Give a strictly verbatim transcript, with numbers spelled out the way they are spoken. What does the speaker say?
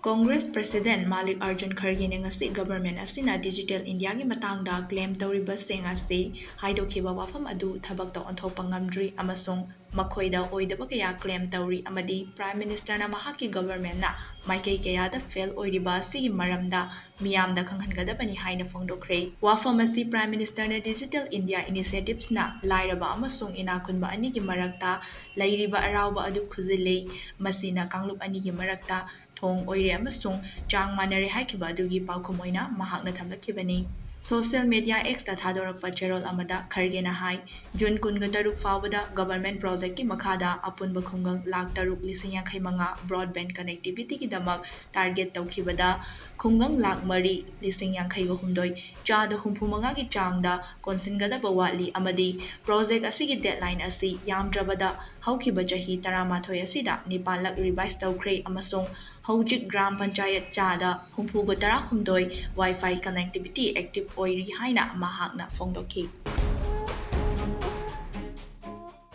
Congress President Mallikarjun Khargena ꯉꯁꯤ government ꯑꯁꯤꯅ Digital Indiaꯒꯤ ꯃꯇꯥꯡꯗ claim ꯇꯧꯔꯤꯕꯁꯤꯡ ꯑꯁꯤ ꯍꯥꯏꯗꯣꯛꯈꯤꯕ ꯋꯥꯐꯝ ꯑꯗꯨ ꯊꯕꯛꯇ ꯑꯣꯟꯊꯣꯛꯄ ꯉꯝꯗ꯭ꯔꯤ ꯑꯃꯁꯨꯡ ꯃꯈꯣꯏꯗ ꯑꯣꯏꯗꯕ ꯀꯌꯥ claim ꯇꯧꯔꯤ ꯑꯃꯗꯤ Prime Ministerꯅ ꯃꯍꯥꯛꯀꯤ governmentꯅ ꯃꯥꯏꯀꯩ ꯀꯌꯥꯗ fail ꯑꯣꯏꯔꯤꯕ ꯑꯁꯤꯒꯤ ꯃꯔꯝꯗ ꯃꯤꯌꯥꯝꯗ ꯈꯪꯍꯟꯒꯗꯕꯅꯤ ꯍꯥꯏꯅ ꯐꯣꯡꯗꯣꯛꯈ꯭ꯔꯦ꯫ ꯋꯥꯐꯝ ꯑꯁꯤ Prime Ministerꯅ Digital India Initiativeꯅ ꯂꯥꯏꯔꯕ ꯑꯃꯁꯨꯡ ꯏꯅꯥꯛ ꯈꯨꯟꯕ ꯑꯅꯤꯒꯤ ꯃꯔꯛꯇ ꯂꯩꯔꯤꯕ ꯑꯔꯥꯎꯕ ꯑꯗꯨ ꯈꯨꯖꯤꯜꯂꯤ, ꯃꯁꯤꯅ ꯀꯥꯡꯂꯨꯞ ꯑꯅꯤꯒꯤ ꯃꯔꯛꯇ ꯊꯣꯡ ꯑꯣꯏꯔꯦ ꯑꯃꯁꯨꯡ ꯆꯥꯡ ꯃꯥꯟꯅꯔꯦ ꯍꯥꯏꯈꯤꯕ ꯑꯗꯨꯒꯤ ꯄꯥꯎꯈꯨꯝ ꯑꯣꯏꯅ ꯃꯍꯥꯛꯅ ꯊꯝꯂꯛꯈꯤꯕꯅꯤ꯫ Social media Xꯇ ꯊꯥꯗꯣꯔꯛꯄ ꯆꯦꯔꯣꯜ ꯑꯃꯗ ꯈꯔꯒꯦꯅ ꯍꯥꯏ, June ꯀꯨꯟꯒ ꯇꯔꯨꯛ ꯐꯥꯎꯕꯗ government projectꯀꯤ ꯃꯈꯥꯗ ꯑꯄꯨꯟꯕ ꯈꯨꯡꯒꯪ ꯂꯥꯈ ꯇꯔꯨꯛ ꯂꯤꯁꯤꯡ ꯌꯥꯡꯈꯩ ꯃꯉꯥ broadband connectivityꯒꯤꯗꯃꯛ target ꯇꯧꯈꯤꯕꯗ ꯈꯨꯡꯒꯪ ꯂꯥꯈ ꯃꯔꯤ ꯂꯤꯁꯤꯡ ꯌꯥꯡꯈꯩꯒ ꯍꯨꯝꯗꯣꯏ, ꯆꯥꯗ ꯍꯨꯝꯐꯨ ꯃꯉꯥꯒꯤ ꯆꯥꯡꯗ ꯀꯣꯟꯁꯤꯟꯒꯗꯕ ꯋꯥꯠꯂꯤ ꯑꯃꯗꯤ project ꯑꯁꯤꯒꯤ deadline ꯑꯁꯤ ꯌꯥꯝꯗ꯭ꯔꯕꯗ ꯍꯧꯈꯤꯕ ꯆꯍꯤ ꯇꯔꯥꯃꯥꯊꯣꯏ ꯑꯁꯤꯗ ꯅꯤꯄꯥꯜꯂꯛ revise ꯇꯧꯈ꯭ꯔꯦ ꯑꯃꯁꯨꯡ ꯍꯧꯖꯤꯛ ꯒ꯭ꯔꯥꯝ ꯄꯟꯆꯥꯌꯠ ꯆꯥꯗ ꯍꯨꯝꯐꯨꯒ ꯇꯔꯥꯍꯨꯝꯗꯣꯏ Wi-Fi connectivity active ꯑꯣꯏꯔꯤ ꯍꯥꯏꯅ ꯃꯍꯥꯛꯅ ꯐꯣꯡꯗꯣꯛꯈꯤ꯫